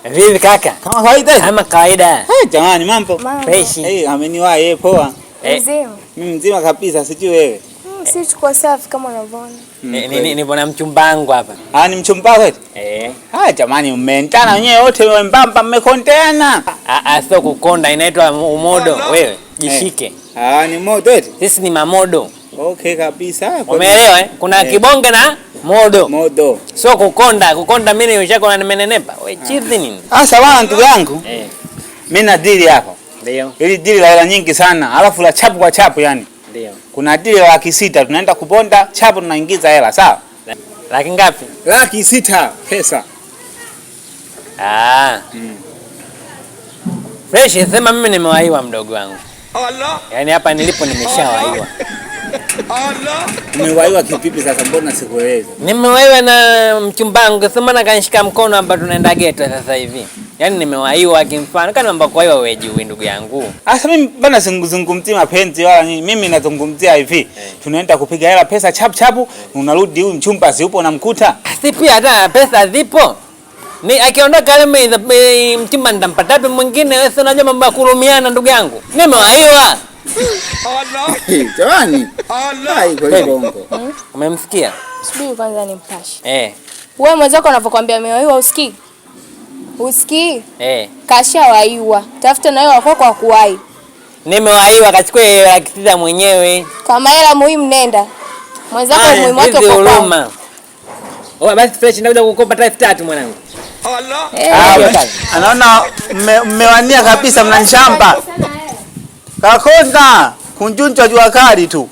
Vipi kaka? Kama kawaida. Kama kawaida. Eh, jamani mambo. Fresh. Eh, ameniwahi eh, poa. Eh. Mzima. Mimi mzima kabisa, sijui wewe. Si tuko safi kama unavyoona. Ni bwana mchumba wangu hapa. Ah, ni mchumba wako eti? Eh. Ah, jamani mmeendana wenyewe wote wembamba mmekondeana. Ah, ah, sio kukonda, inaitwa umodo. Wewe jishike. Ah, ni modo eti? Sisi ni mamodo. Okay kabisa. Umeelewa eh? Kuna kibonge na modo. Modo. Sio kukonda, kukonda mimi nimeshakuwa nimenenepa. Wewe chizi nini? Ah, sawa ndugu yangu. Eh. Mimi na dili hapa. Ndio. Ili dili la hela nyingi sana, alafu la chapu kwa chapu yani. Ndio. Kuna dili la 600,000 tunaenda kubonda chapu tunaingiza hela, sawa? Laki ngapi? 600,000 pesa. Ah. Fresh, sema mimi nimewaiwa mdogo wangu. Allah. Yaani hapa nilipo nimeshawaiwa. Allah. Umewaiwa kivipi sasa, mbona sikueleza? Nimewaiwa na mchumba wangu, sema na kanishika mkono hapa tunaenda ghetto sasa hivi. Yaani nimewaiwa kimfano, kana mambo kuwaiwa wewe juu ndugu yangu. Asa mimi bana sizungumzii mapenzi wala nini. Mimi nazungumzia hivi. Tunaenda kupiga hela pesa chapu chapu, unarudi huyu mchumba si upo unamkuta? Si pia hata pesa zipo. Ni akiondoka yule mchumba nitampata wapi mwingine? Wewe si unajua mambo ya kurumiana ndugu yangu. Nimewaiwa. Allah. Jamani. Allah. Hai kwa bongo. Umemsikia? Subiri kwanza nimpashe. Eh. Wewe mwenzako anavyokuambia amewaiwa usikii? Usikii? Eh. Kashawaiwa. Tafuta na wewe wako kwa kuwai. Nimewaiwa, kachukue 600,000 mwenyewe. Kama hela muhimu nenda. Mwenzako muhimu wake Hizi kwa kwao. huruma. Oh, basi fresh nakuja kukopa 3,000 mwanangu. Allah. Eh. Anaona mmewania kabisa mnanishamba. Kakonda kunjunjwa jua kali tu.